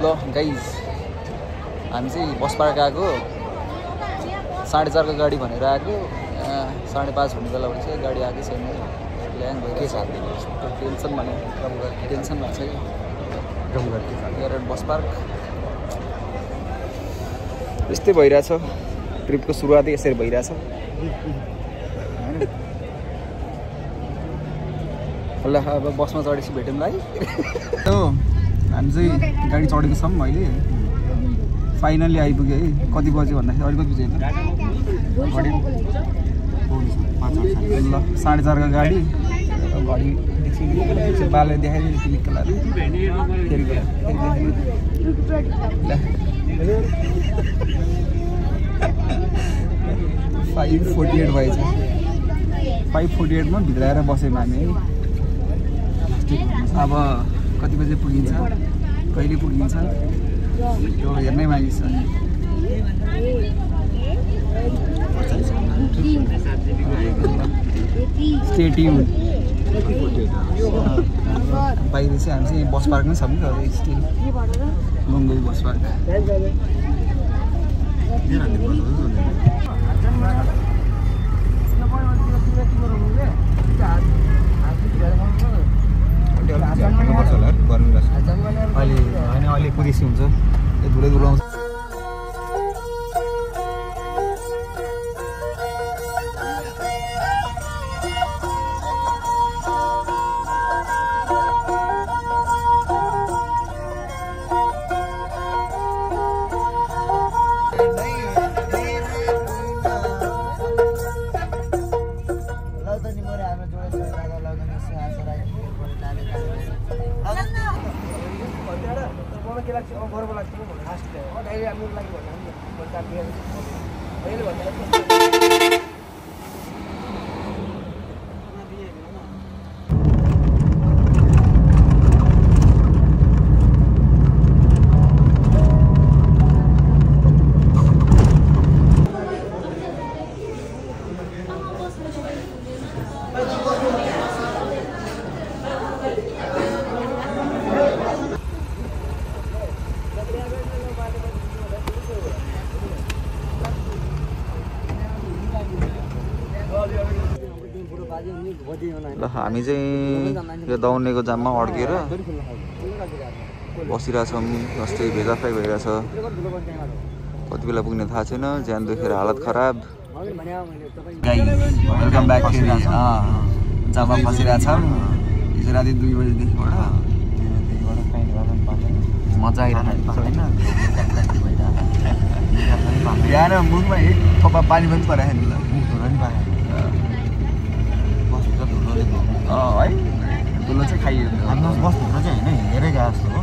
ल गाइज हामी चाहिँ बस पार्क आएको 4:30 को गाडी भनेर आएको 5:30 हुने बेला भन्छ गाडी आएकै छैन ल्याङ भइरहेछ टेन्सन भने टेन्सन भएको छ कि बस पार्क यस्तै भइरहेछ ट्रिपको सुरुवातै यसरी भइरहेछ ल अब बसमा चढेपछि भेटौँला है हामी चाहिँ गाडी चढेको छौँ अहिले फाइनली आइपुग्यो है कति बज्यो भन्दाखेरि अहिले कति बज्यो ल 4:30 को गाडी घडी बाले देखाइदियो क्लिकको लागि 5:48 भएछ 5:48 मा भित्र आएर बस्यौँ हामी है अब कति बजे पुगिन्छ कहिले पुगिन्छ त्यो हेर्नै बाँकी छ स्टे ट्युन बाहिर चाहिँ हामी चाहिँ बस पार्कमै छौँ नि त स्टिल गङ्गो बस पार्क अहिले कुदेसी हुन्छ धुलै धुलाउँछ ल हामी चाहिँ यो दौड्नेको जाममा अड्केर बसिरहेछौँ जस्तै भेजा फ्राई भइरहेछ कति बेला पुग्ने थाहा छैन ज्यान दुखेर हालत खराब वेलकम ब्याक फेरि जाममा फसिरहेछौँ हिजो राति 2 बजेदेखिबाट मजा आइरहेको होइन बिहान मुखमा एक थोपा पानी पनि परेको नि है धुलो चाहिँ खाइयो हाम्रो बसभित्र चाहिँ होइन हेरेर गएको जस्तो हो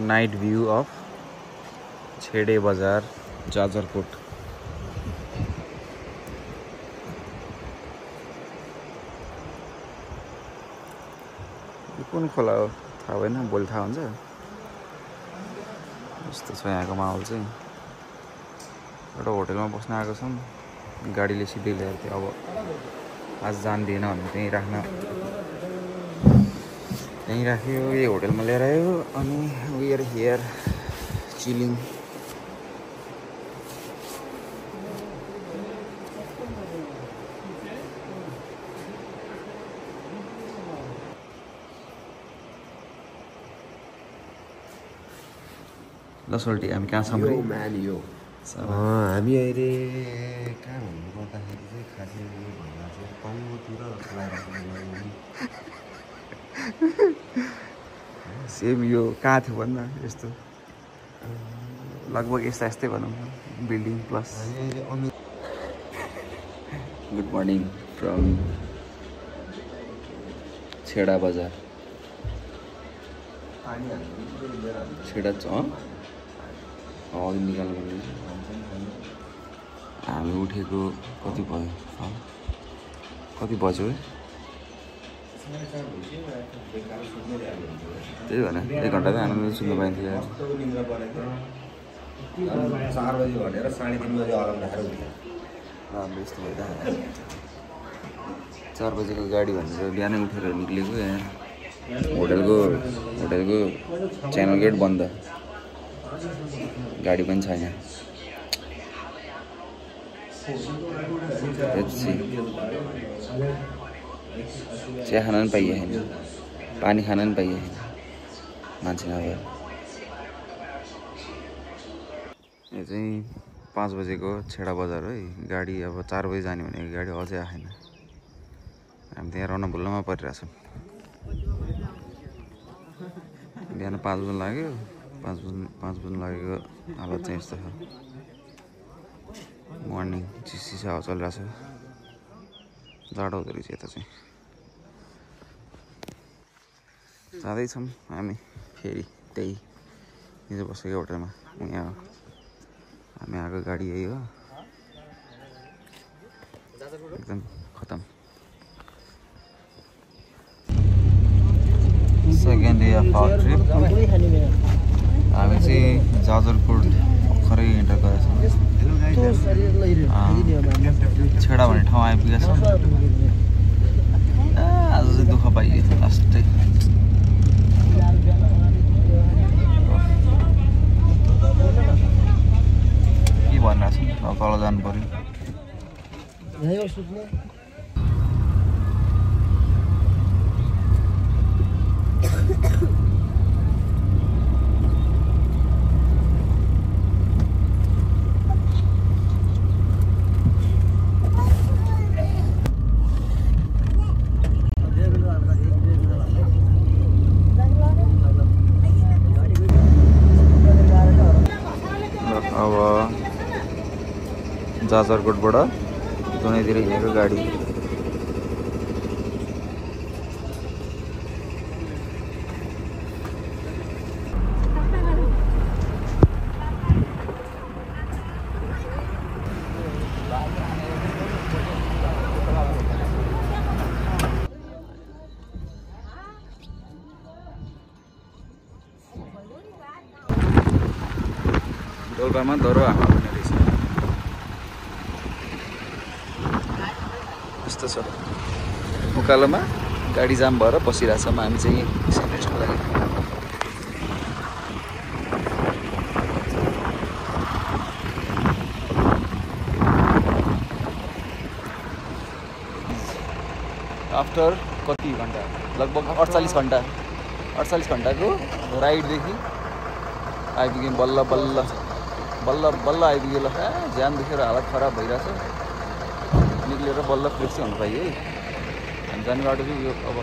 नाइट व्यू अफ छेडे बजार जाजरकोट कुन खोला हो थाहा भएन भोलि थाहा हुन्छ यस्तो छ यहाँको माहौल चाहिँ एउटा होटलमा बस्न आएको छौँ गाडीले सिधै ल्याएर थियो अब आज जान्दिएन भने त्यहीँ राख्यो यही होटलमा लिएर आयो अनि वी आर हियर चिलिङ ल सोल्टी हामी कहाँ छौँ रे हामी अहिले कहाँ भन्नु पर्दाखेरि चाहिँ खासै भन्दा चाहिँ पाङ्गोतिर सेम यो कहाँ थियो भन्दा यस्तो लगभग यस्तै भनौँ building plus good morning from Chheda बजार छेडा छ निकाल्नु उठेको कति भयो कति बज्यो है त्यही भएर 1 घन्टा त हामीले सुन्नु पाइन्थ्यो 4 बजे भनेर 3:30 बजे अलार्म राखेर उठ्यो राम्रो यस्तो भइरहेको 4 बजेको गाडी भनेर बिहानै उठेर निक्लेको यहाँ होटलको च्यानल गेट बन्द गाडी पनि छैन चिया खान पनि पाइए छैन पानी खान पनि पाइए छैन मान्छे नभए यो चाहिँ 5 बजेको छेडा बजार है गाडी अब 4 बजे जाने भनेको गाडी अझै आएन हामी त्यहाँ रनभुल्लोमा परिरहेछौँ बिहान 5 बज्न लाग्यो 5 बज्न लागेको हालत चाहिँ यस्तो छ मर्निङ चिसो हावा चलिरहेछ जाडो हुँदो रहेछ यता चाहिँ जाँदैछौँ हामी फेरि त्यही हिजो बसेको होटलमा यहाँ हामी आएको गाडी यही हो एकदम खतम second day of our trip हामी चाहिँ जाजरकोट भर्खरै इन्टर गरेको छौँ छेडा भन्ने ठाउँ आइपुगेको छ आज चाहिँ दुःख पाइयो लास्टै के भनिरहेको छ अब तल जानु पर्यो अब जाजरकोटबाट दुनैतिर हिँडेको गाडी डोल्पामा दह्रो हावा हुने रहेछ यस्तो छ उकालोमा गाडी जाम भएर बसिरहेछौँ हामी चाहिँ सेन्डविचको लागि आफ्टर कति घन्टा लगभग 48 घन्टाको राइडदेखि आइपुग्यौँ बल्ल आइपुग्यो ल ज्यान देखेर हालत खराब भइरहेछ निक्लेर बल्ल फ्रेस चाहिँ हुनु पाइयो है हामी जाने बाटो चाहिँ यो अब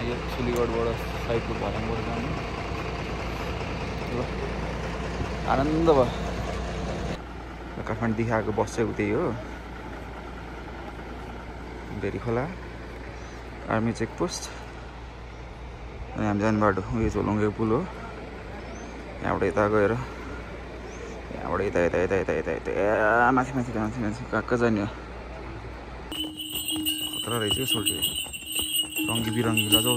यो सुलीगढबाट साइडको भलाङबाट जानु ल आनन्द भयो काठमाडौँदेखि आएको बस चाहिँ उतै हो बेरी खोला आर्मी चेकपोस्ट अनि हामी जाने बाटो उयो झोलुङ्गे पुल हो यहाँबाट यता गएर यहाँबाट यता माथि कहाँ जाने हो खतरा रहेछ सोल्टी रङ्गी बिरङ्गी ल जाऊ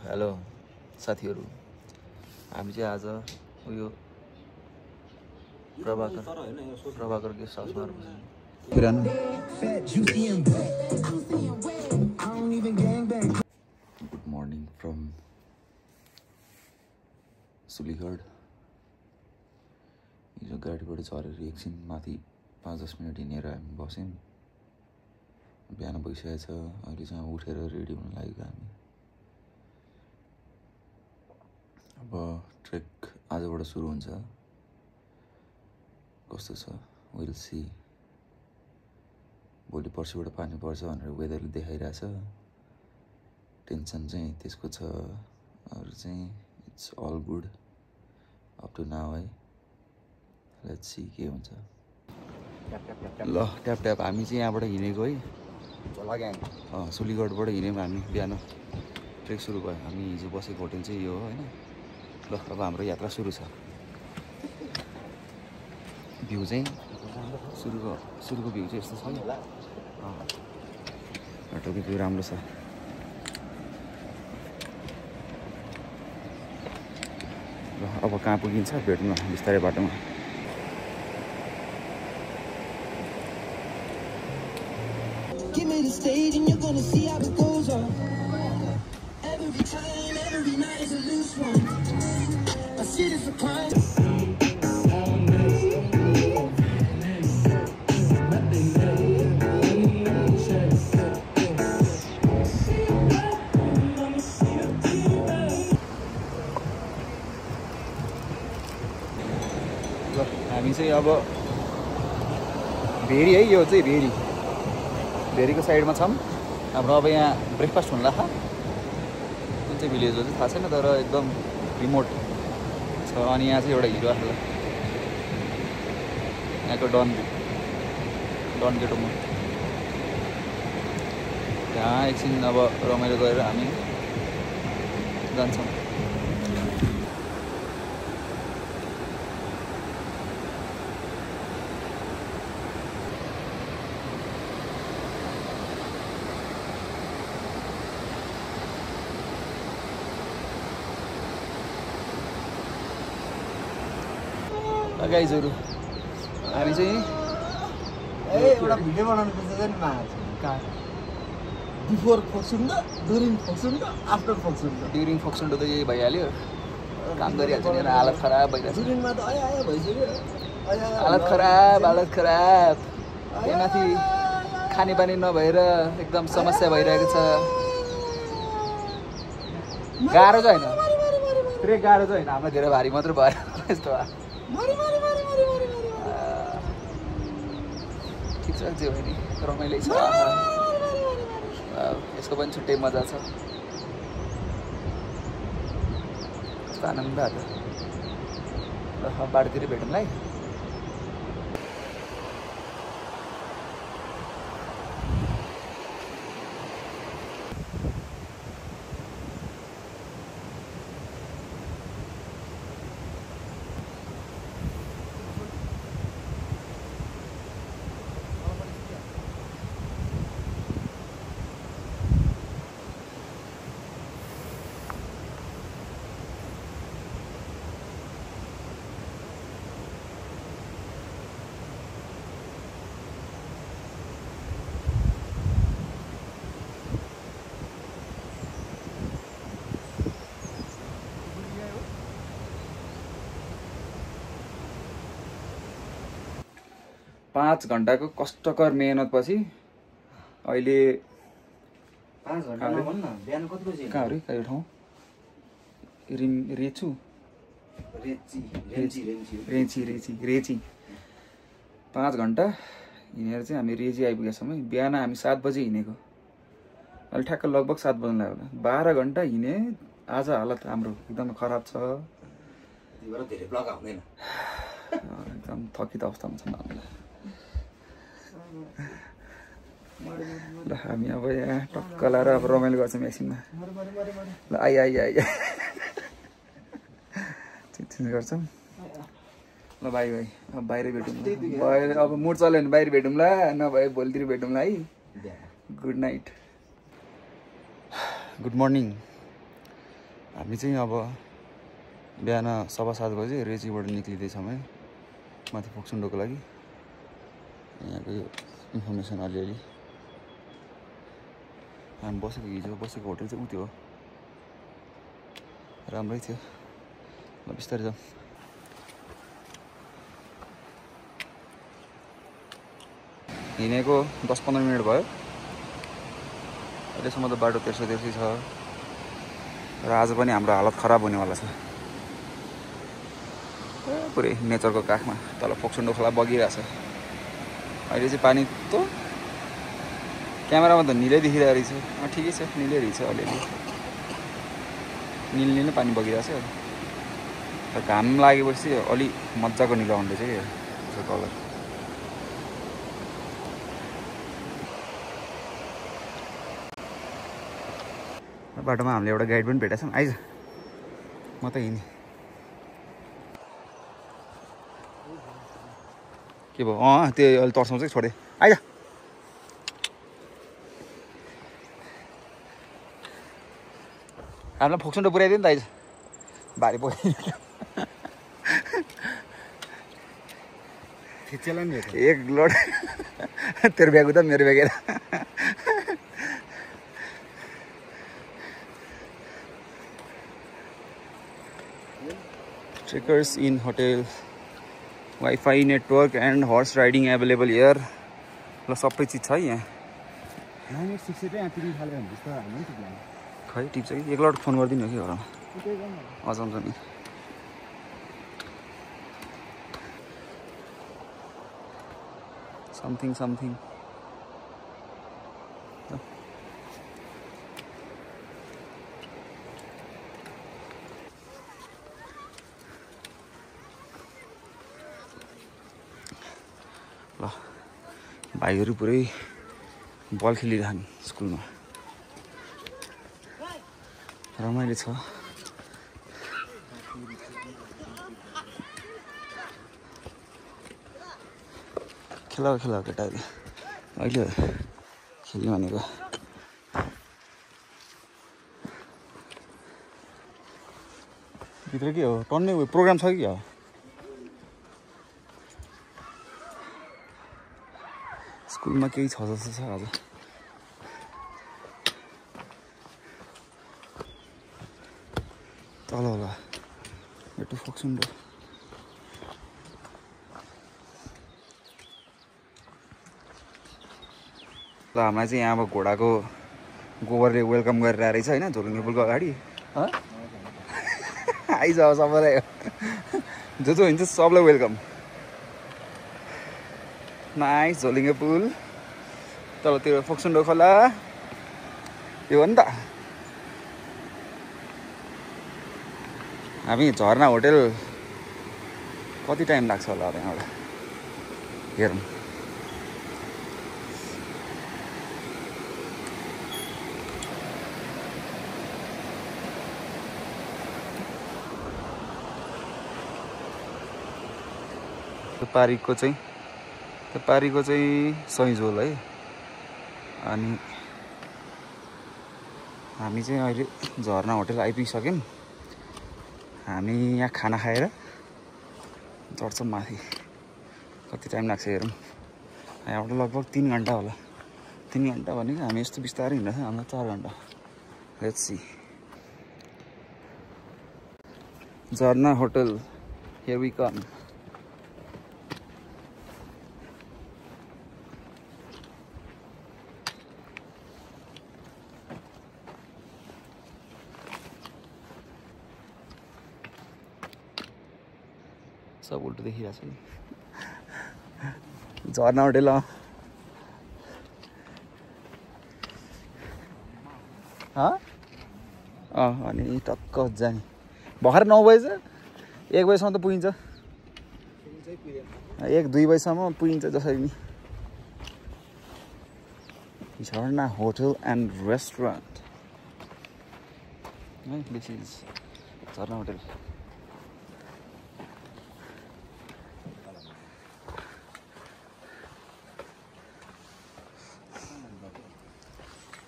हेलो साथीहरू हामी चाहिँ आज उयो प्रभाकर गेस्ट हाउसमा गुड मर्निङ फ्रम सुलीगढ हिजो गाडीबाट झरेर एकछिन माथि 5-10 मिनट हिँडेर हामी बस्यौँ बिहान भइसकेको छ अहिले चाहिँ उठेर रेडी हुन लागेको हामी अब ट्रेक आजबाट सुरु हुन्छ कस्तो छ विल सी भोलि पर्सिबाट पानी पर्छ भनेर वेदरले देखाइरहेछ टेन्सन चाहिँ त्यसको छ अरू चाहिँ it's all good up to now है लेट्स सी के हुन्छ ल ट्याप हामी चाहिँ यहाँबाट हिँडेको है सुलीगढबाट हिँड्यौँ हामी बिहान ट्रेक सुरु भयो हामी हिजो बसेको होटल चाहिँ यो हो होइन ल अब हाम्रो यात्रा सुरु छ भ्यू चाहिँ सुरुको भ्यू चाहिँ यस्तो छ नि बाटोको भ्यू राम्रो छ ल अब कहाँ पुगिन्छ भेट्नु बिस्तारै बाटोमा Give me the stage and you're gonna see how it goes on. Every time, every night is a loose one. I see this for crime. हामी चाहिँ अब भेरी है यो चाहिँ भेरीको साइडमा छौँ हाम्रो अब यहाँ ब्रेकफास्ट हुन लाग्छ कुन चाहिँ भिलेज हो चाहिँ थाहा छैन तर एकदम रिमोट छ अनि यहाँ चाहिँ एउटा हिरो आएको यहाँको डन गेटोमा त्यहाँ एकछिन अब रमाइलो गरेर हामी जान्छौँ गाइजहरू हामी चाहिँ एउटा भिडियो बनाउनु पर्छ नि कहाँ before Phoksundo during Phoksundo after Phoksundo during Phoksundo त यही भइहाल्यो काम गरिहाल्छ नि हालत खराब भइरहेछ ड्युरिङमा त आयो भइसक्यो हालत खराब त्यही माथि खानेपानी नभएर एकदम समस्या भइरहेको छ गाह्रो चाहिँ होइन पुरै गाह्रो चाहिँ होइन हामीलाई धेरै भारी मात्र भएर यस्तो भयो ठिक छ जे भयो नि रमाइलो छ यसको पनि छुट्टै मजा छ कस्तो आनन्द आयो ल बाटोतिर भेटौँला है पाँच घन्टाको कष्टकर मेहनतपछि अहिले 5 घन्टा नभन्न बिहान कति बजे कहाँ हो रे कहिले ठाउँ रेची 5 घन्टा हिँडेर चाहिँ हामी रेची आइपुगेका छौँ है बिहान हामी 7 बजे हिँडेको अहिले ठ्याक्क लगभग 7 बज्न लाग्यो होला 12 घन्टा हिँडे आज हालत हाम्रो एकदम खराब छ धेरै ब्लग आउँदैन एकदम थकित अवस्थामा छौँ हामीलाई ल हामी अब यहाँ टक्क लाएर अब रमाइलो गर्छौँ एकछिनमा ल आइ चिज गर्छौँ ल बाई अब बाहिर भेटौँ अब मुड चल्यो भने बाहिर भेटौँला नभए भोलितिर भेटौँला है गुड नाइट गुड मर्निङ हामी चाहिँ अब बिहान 7:15 बजे रेचीबाट निक्लिँदैछौँ है माथि फोक्सुन्डोको लागि यहाँको यो इन्फर्मेसन अलिअलि हामी हिजो बसेको होटल चाहिँ उ त्यो हो राम्रै थियो ल बिस्तारै जाउँ हिँडेको 10-15 मिनट भयो अहिलेसम्म त बाटो तेर्सै छ र आज पनि हाम्रो हालत खराब हुनेवाला छ पुरै नेचरको काखमा तल फोक्सुन्डो खोला बगिरहेछ अहिले चाहिँ पानी त क्यामेरामा त निलै देखिरहेको रहेछ ठिकै छ निलै रहेछ अलिअलि निल्ने नै पानी बगिरहेछ तर घाम लागेपछि अलि मजाको निलो आउँदै छ क्या यसको कलर बाटोमा हामीले एउटा गाइड पनि भेटेको छौँ आइज म त हिँडेँ के भयो त्यो अहिले तर्साउँछ कि छोडेँ आइज हामीलाई फोक्सुन्डो पुऱ्याइदियो नि त आइज भारी पुऱ्याइदियो खिचेला नि एक लोड तेरो ब्याग उता मेरो ब्याग यता trekkers in hotel wifi network and horse riding available here ल सबै चिज छ है यहाँ नानी 6 यहाँ तिमी खाले भने जस्तो हामी ठिक लाग्यो खै टिप्छ कि एक लट फोन गरिदिनु कि घरमा अचाउँछ नि समथिङ ल भाइहरू पुरै बल खेलिरहन् स्कुलमा रमाइलो छ खेला केटाहरू अहिले खेल्ने भनेको भित्र के हो टन्ने प्रोग्राम छ कि क्या हो स्कुलमा केही छ जस्तो छ आज तल होला यो फोक्सुन्डो ल हामीलाई चाहिँ यहाँ अब घोडाको गोबरले वेलकम गरेर रहेछ होइन झोलुङ्गे पुलको अगाडि आइज सबैलाई जो हिँड्छ सबलाई वेलकम नाइस झोलुङ्गे पुल तलतिर फोक्सुन्डो खोला यो हो नि त हामी झरना होटेल कति टाइम लाग्छ होला यहाँबाट हेरौँ त्यो पारीको चाहिँ सैजोल है अनि हामी चाहिँ अहिले झरना होटेल आइपुगिसक्यौँ हामी यहाँ खाना खाएर चढ्छौँ माथि कति टाइम लाग्छ हेरौँ यहाँबाट लगभग 3 घन्टा होला 3 घन्टा भनेको हामी यस्तो बिस्तारै हिँड्छ हामीलाई 4 घन्टा let's see Jharna hotel here we come सब उल्टो देखिरहेको छ नि झरना होटेल अनि टक्क जाने भर्खर 9 बजी 1 बजीसम्म त पुगिन्छ 1-2 बजीसम्म पुगिन्छ जसरी नि झरना होटल एन्ड रेस्टुरेन्ट है दिस इज झरना होटल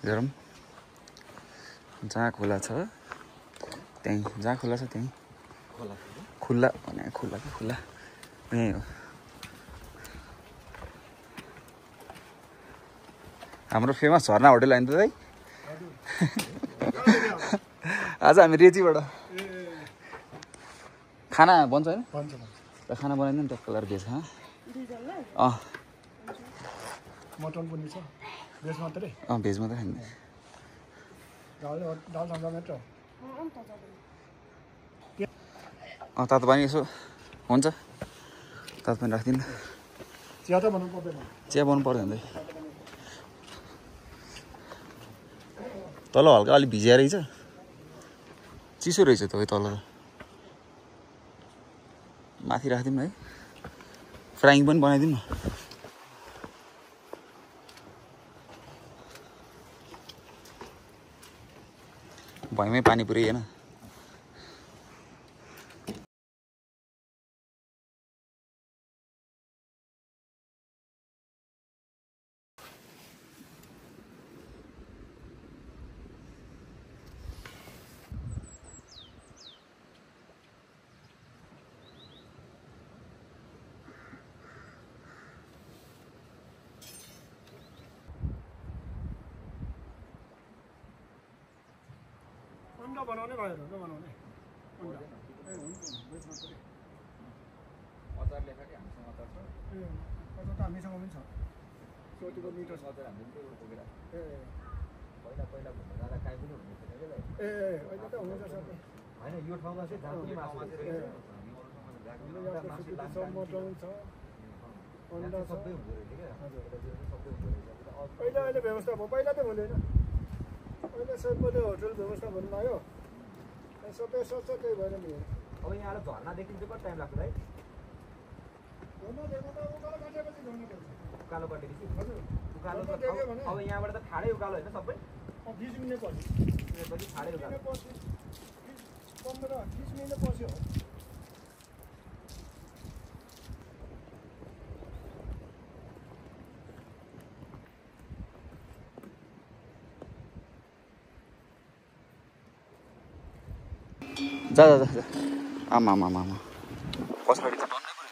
हेरौँ जहाँ खोला छ त्यहीँ जहाँ खोला छ त्यहीँ खुल्ला भने खुल्ला कि खुल्ला यहीँ हो हाम्रो फेमस झरना होटेल होइन त है आज हामी रेचीबाट खाना बन्छ होइन खाना बनाइदिनु नि टक्क लगाएर भेज मटन पनि छ भेज मात्रै भेज मात्रै खाने तातो पानी यसो हुन्छ तातो पानी राखिदिनु चिया त बनाउनु पर्दैन चिया बनाउनु पर्दैन तल हल्का अलिक भिजिया रहेछ चिसो रहेछ त तल माथि राखिदिउँ है फ्राइङ पनि बनाइदिउँ न भैँमै पानी पुरै होइन नबनाउने भयो नबनाउने ए हुन्छ बेच्न पर्यो अचार लेखाकै हामीसँग अचार छ ए अझ त हामीसँग पनि छ सोटीको मिठो छ अचार हामीले त्यो बोकेर ए पहिला पहिला भन्दा जाँदा काहीँ पनि हुने थिएन क्या दाइ ए अहिले त हुन्छ सबै होइन यो ठाउँमा चाहिँ जहाँ पनि मासु मटन छ अन्डा छ सबै हुँदो रहेछ क्या सबै हुँदो रहेछ अहिले अहिले व्यवस्था भयो पहिला त हुँदैन अहिले सबैले होटल व्यवस्था भन्नु आयो सबै सक्छ त्यही भएर नि अब यहाँबाट झर्ना देखिन्छ कति टाइम लाग्छ भाइ उकालो कटेपछि हजुर उकालो त अब यहाँबाट त ठाडै उकालो होइन सबै 20 मिनट पछि त्यसपछि ठाडै उकालो 15-20 मिनट पछि हो जा जा जा आमा आमा आमा पछाडि त भन्नै पर्यो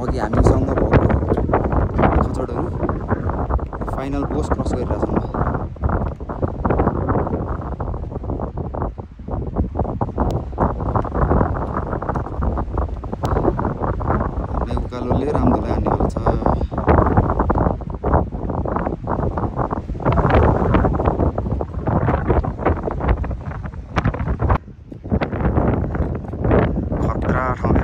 अघि हामीसँग भएको खचडहरू फाइनल पोस्ट क्रस गरिरहेछौँ हामी उकालोले रामधुलाई हान्नेवाला छ खतरा ठाउँ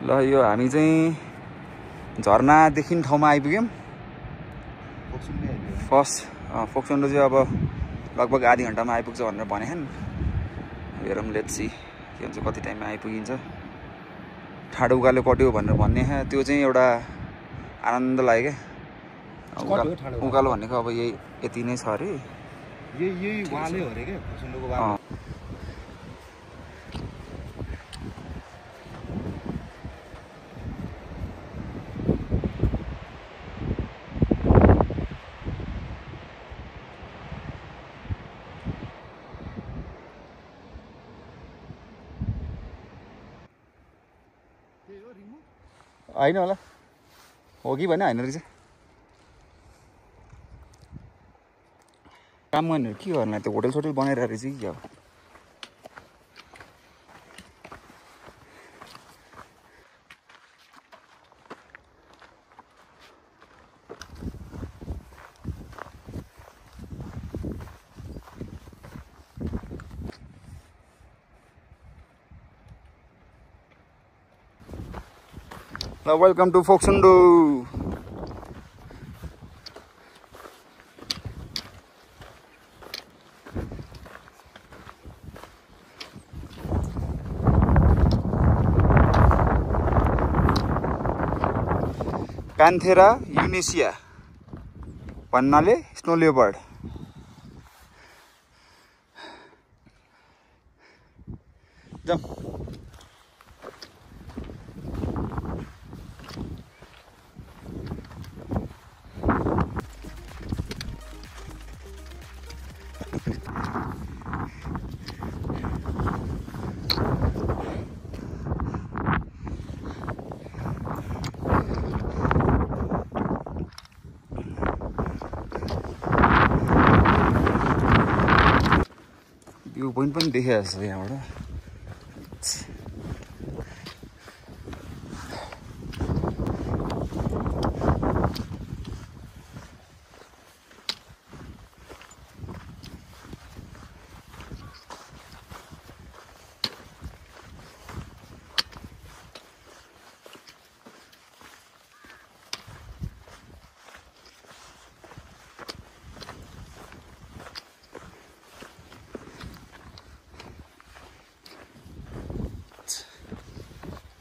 ल यो हामी चाहिँ झरना देखिने ठाउँमा आइपुग्यौँ फर्स्ट फोक्सोन्डो चाहिँ अब लगभग आधी घन्टामा आइपुग्छ भनेर भने हेरौँ लेट्स सी के हुन्छ कति टाइममा आइपुगिन्छ ठाडो उकालो कट्यो भनेर भन्ने त्यो चाहिँ एउटा आनन्द लाग्यो क्या उकालो भनेको अब यही यति नै छ अरे यही वालै हो अरे क्या फोक्सोन्डोको वाल होइन होला हो कि भने होइन रहेछ काम गर्नेहरू के गर्नु त्यो होटल सोटल बनाइरहेको रहेछ कि क्या हो वेलकम टू फोक्सोन्डो प्यान्थेरा युनेसिया भन्नाले स्नो लियोपर्ड जाऊ भ्यू पोइन्ट पनि देखिरहेको छ यहाँबाट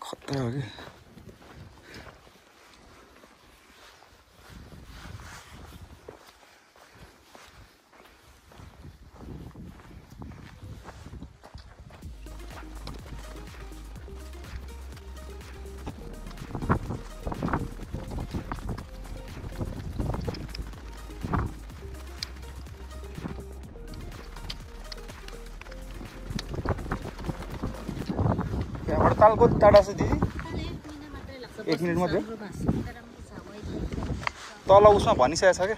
खतरा हो कि यहाँबाट तालको टाढा छ दिदी 1 मिनट मात्रै तल उसमा भनिसकेको छ क्या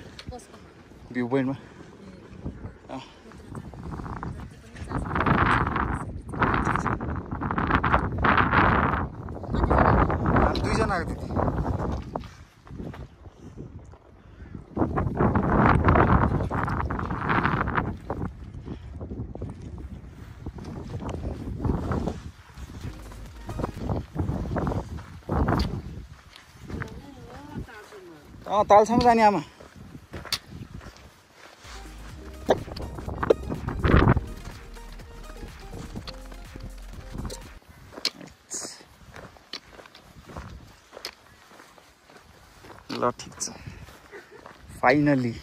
भ्यू पोइन्टमा हामी 2 जना आएको दिदी तालसम्म जाने आमा ल ठिक छ फाइनली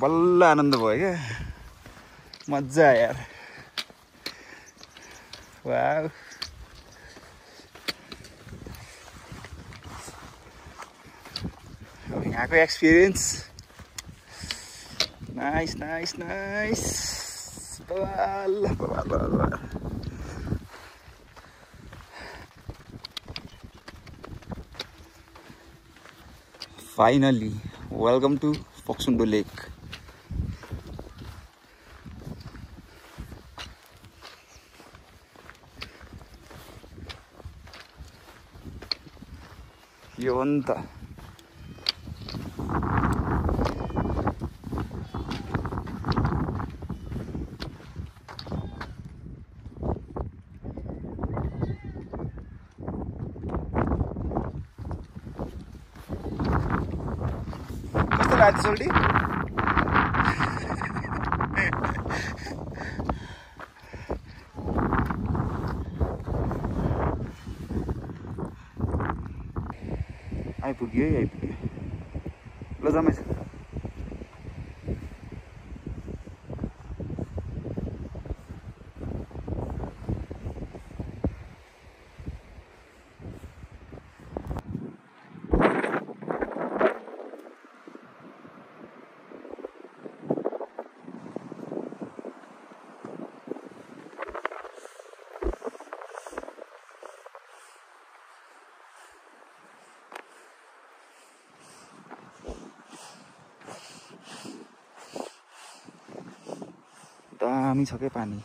बल्ल आनन्द भयो क्या मजा आयो यार वाउ यहाँको एक्सपिरियन्स नाइस नाइस नाइस बवाल फाइनली वेलकम टु फोक्सुन्डो लेक यो हो नि त कस्तो लाग्यो सोल्टी आइपुग्यो है आइपुग्यो ल जमाइ छ दामी छ के पानी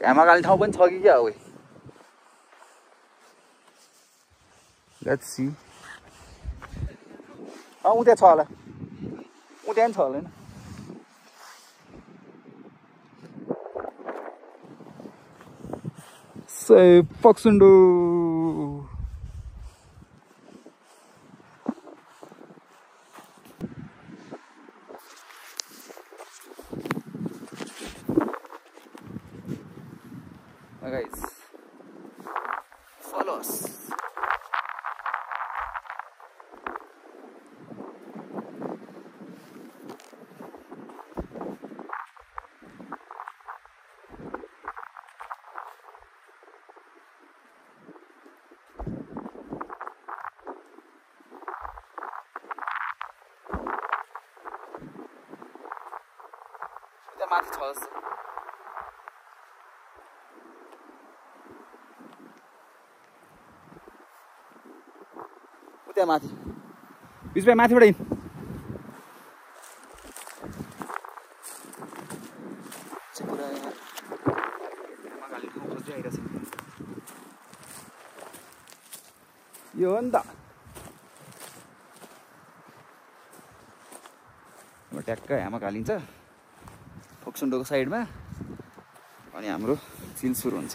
ह्यामा गाल्ने ठाउँ पनि छ कि क्या हो लेट्स सी उता छ होला उता पनि छ होला हैन फोक्सुन्डो guys follow us माथि छ जस्तो त्यहाँ माथि बिचमा माथिबाट हिँड पुरा यो हो नि त ट्याक्क हामक हालिन्छ फोक्सुन्डोको साइडमा अनि हाम्रो चिल सुरु हुन्छ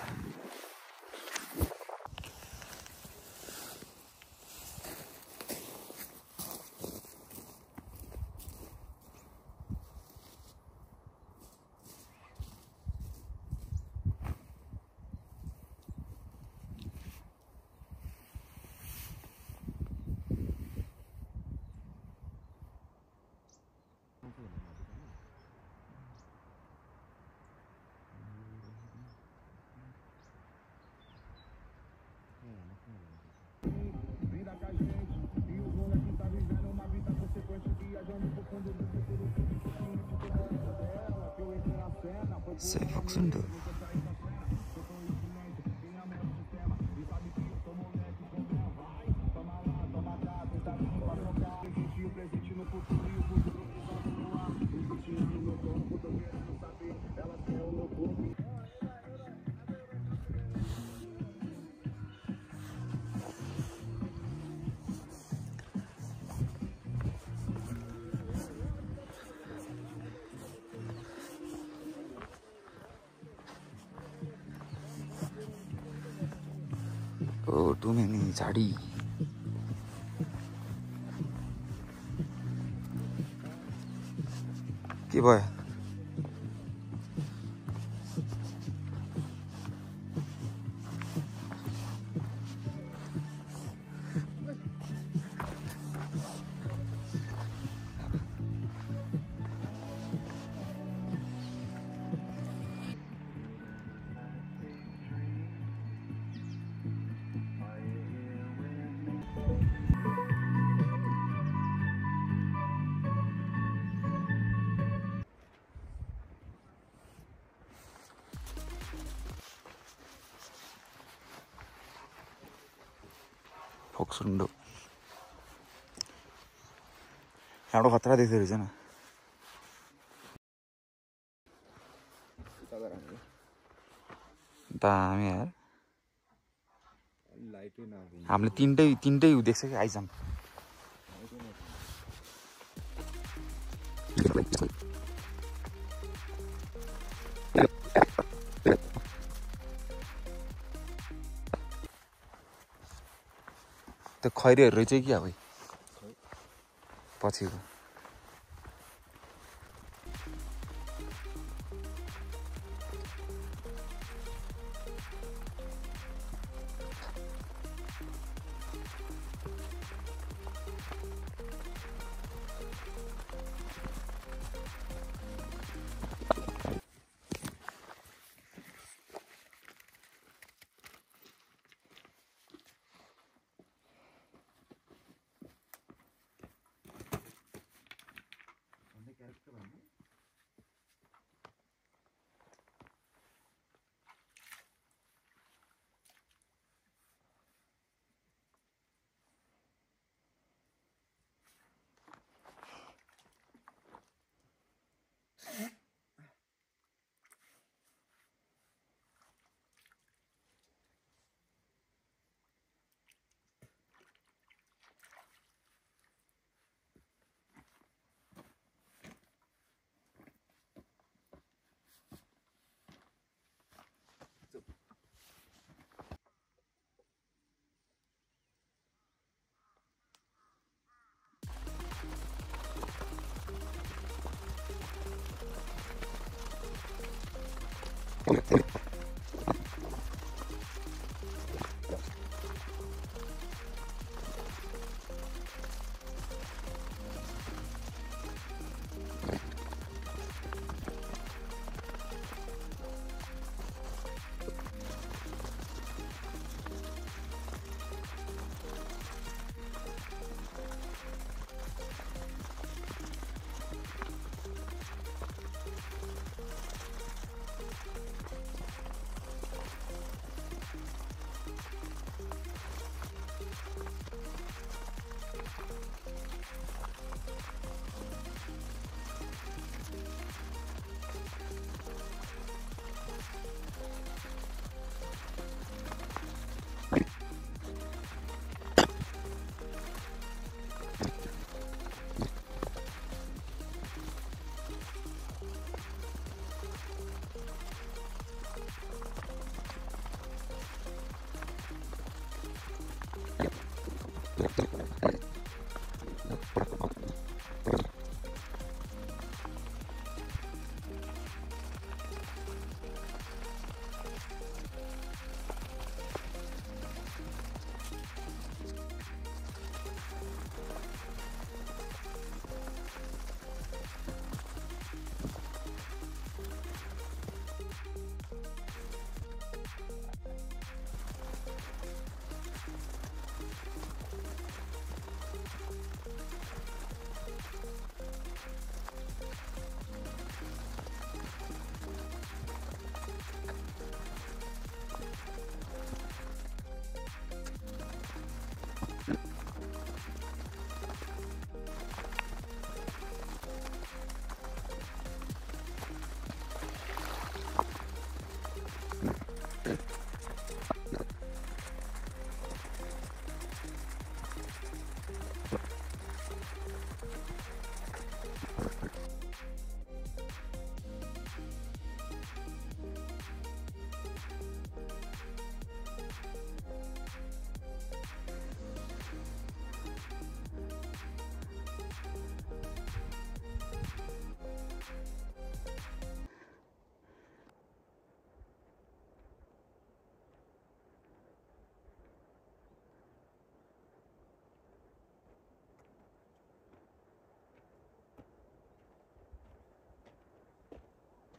Sei Foxundo. Oh, too many झाडी के भयो फोक्सुन्डो यहाँबाट खतरा देख्दो रहेछ न दामी यार हामीले तीनटै देख्छ कि आइजम त्यो खैरीहरू रहेछ कि अब पछिको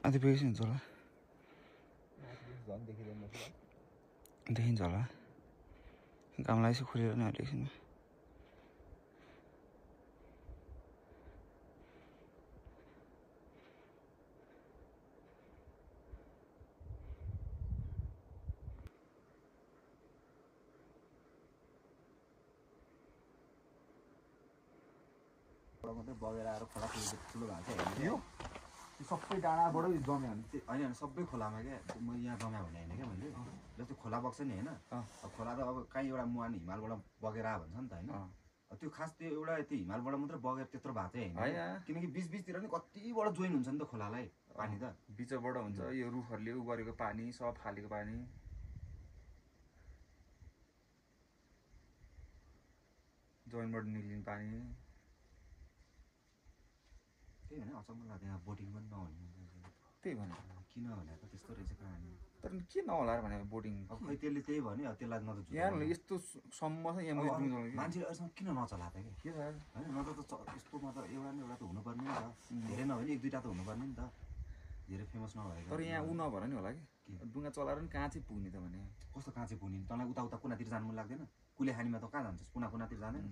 अझै बेसी हुन्छ होला देखिन्छ होला गामलाई यसो खुलेर नि अहिले एकछिनमा मात्रै बगेर आएर खोला ठुलो भएको छ यो सबै डाँडाबाटै जम्यो भने चाहिँ होइन सबै खोलामा क्या म यहाँ जम्यो भने होइन क्या मैले जस्तो खोला बग्छ नि होइन खोला त अब कहीँ एउटा मुहान हिमालबाट बगेर आयो भन्छ नि त होइन त्यो खास त्यो एउटा त्यो हिमालबाट मात्रै बगेर त्यत्रो भएको चाहिँ होइन किनकि बिचतिर नि कतिबाट जोइन हुन्छ नि त खोलालाई पानी त बिचबाट हुन्छ यो रुखहरूले उ गरेको पानी सब फालेको पानी जोइनबाट निक्लिने पानी त्यही होइन अचम्म लाग्यो यहाँ बोटिङ पनि नहुने त्यही भने किन भने त त्यस्तो रहेछ कहानी तर के नहोला र भने बोटिङ अब खै त्यसले त्यही भन्यो अब त्यसलाई न त यहाँ यस्तो सम्म छ यहाँ मान्छेले अहिलेसम्म किन नचला त कि के छ होइन न त यस्तोमा त एउटा न एउटा त हुनुपर्ने नि त धेरै नभए नि 1-2टा त हुनुपर्ने नि त धेरै फेमस नभएको तर यहाँ उ नभएर नि होला कि डुङ्गा चलाएर नि कहाँ चाहिँ पुग्ने त भने कस्तो कहाँ चाहिँ पुग्ने तँलाई उता कुनातिर जानु मन लाग्दैन कुलेखानीमा त कहाँ जान्छस् कुनातिर जाँदैन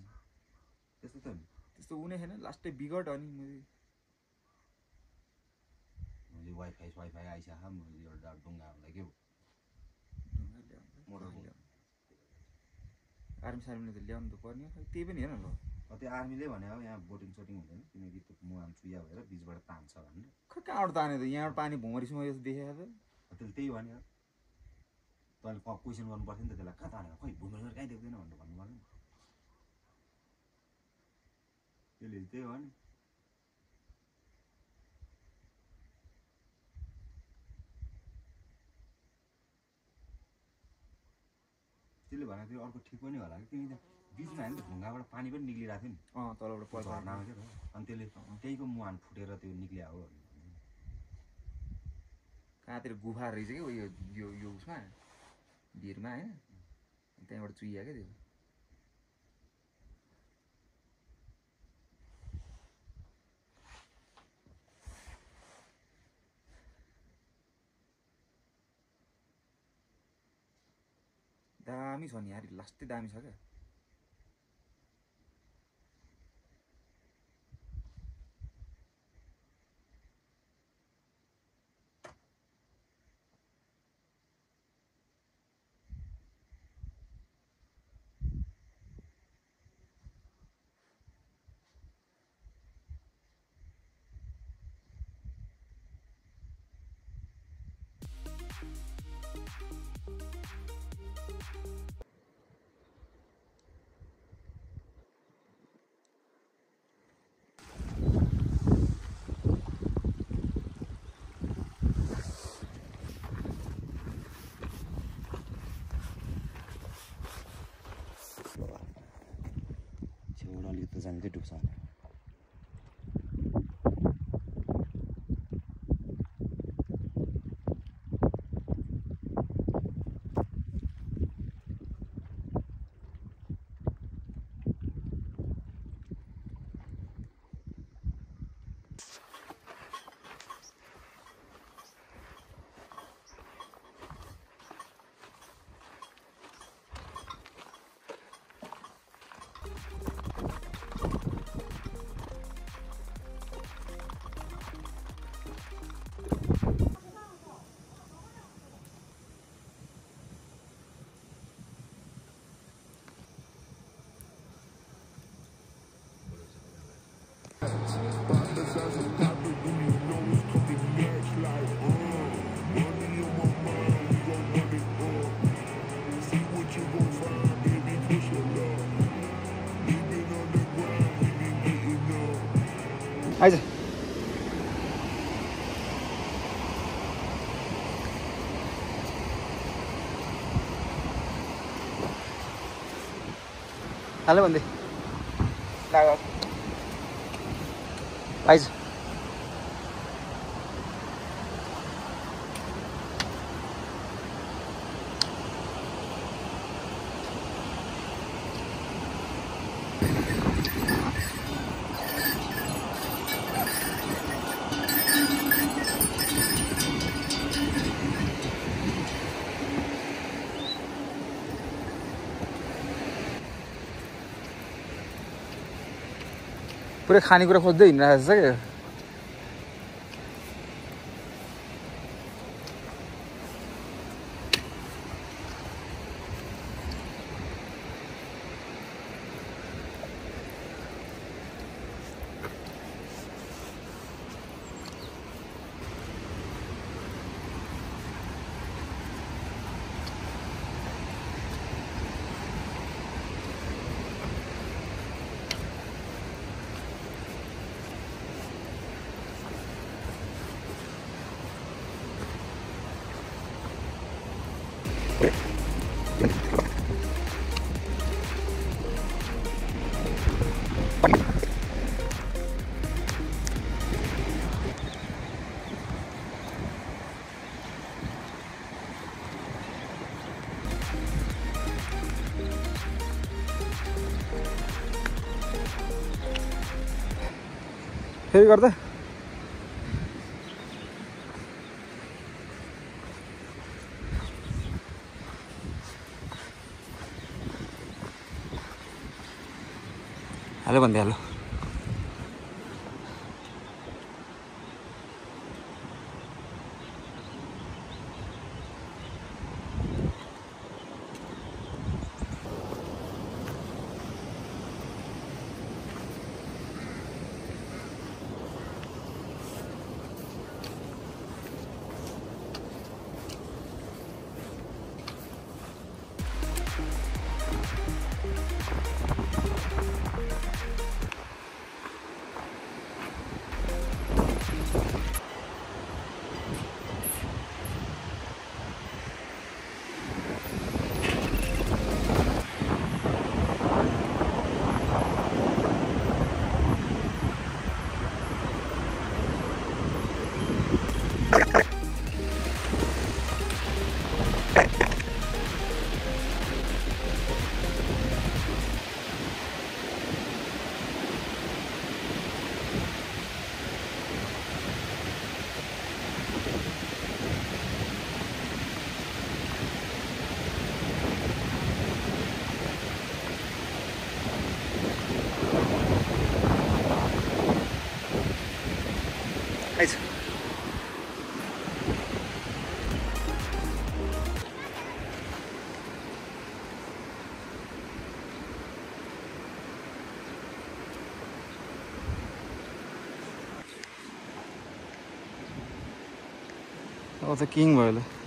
त्यस्तो त हो नि त्यस्तो हुने छैन लास्टै बिगट हो नि मैले वाइफाई आइसक्यो मैले एउटा डुङ्गा हाल्दा के हो आर्मी सार्मीले त ल्याउनु त पर्ने खै त्यही पनि हेर न ल त्यो आर्मीले भने अब यहाँ बोटिङ सोटिङ हुँदैन किनकि त्यो मुहान चुया भएर बिचबाट तान्छ भनेर खै कहाँबाट ताने त यहाँबाट पानी भुमरीसँग यस्तो देखेको त त्यसले त्यही भन्यो तैँले क्वेसन गर्नु पर्थ्यो नि त त्यसलाई कहाँ तानेको खै भुमरीबाट कहीँ देख्दैन भनेर भन्नु पर्ने त्यसले त्यही हो नि त्यसले भने त्यो अर्को ठिक पनि होला कि किनकि बिचमा होइन ढुङ्गाबाट पानी पनि निक्लिरहेको थियो नि तलबाट झर्नामा क्या त अनि त्यसले त्यहीको मुहान फुटेर त्यो निक्लिया हो कहाँतिर गुफा रहेछ कि यो उसमा भिरमा होइन त्यहाँबाट चुइया क्या त्यो दामी छ नि यार लास्टै दामी छ क्या अलिकति जाने चाहिँ डुब्छ भने आइज हाल्यो भन्दै आइज पुरै खानेकुरा खोज्दै हिँडिरहेको छ क्या फेरि गर्दा हाल्यो भन्दै हाल्यो आइज अब त किङ भयो ल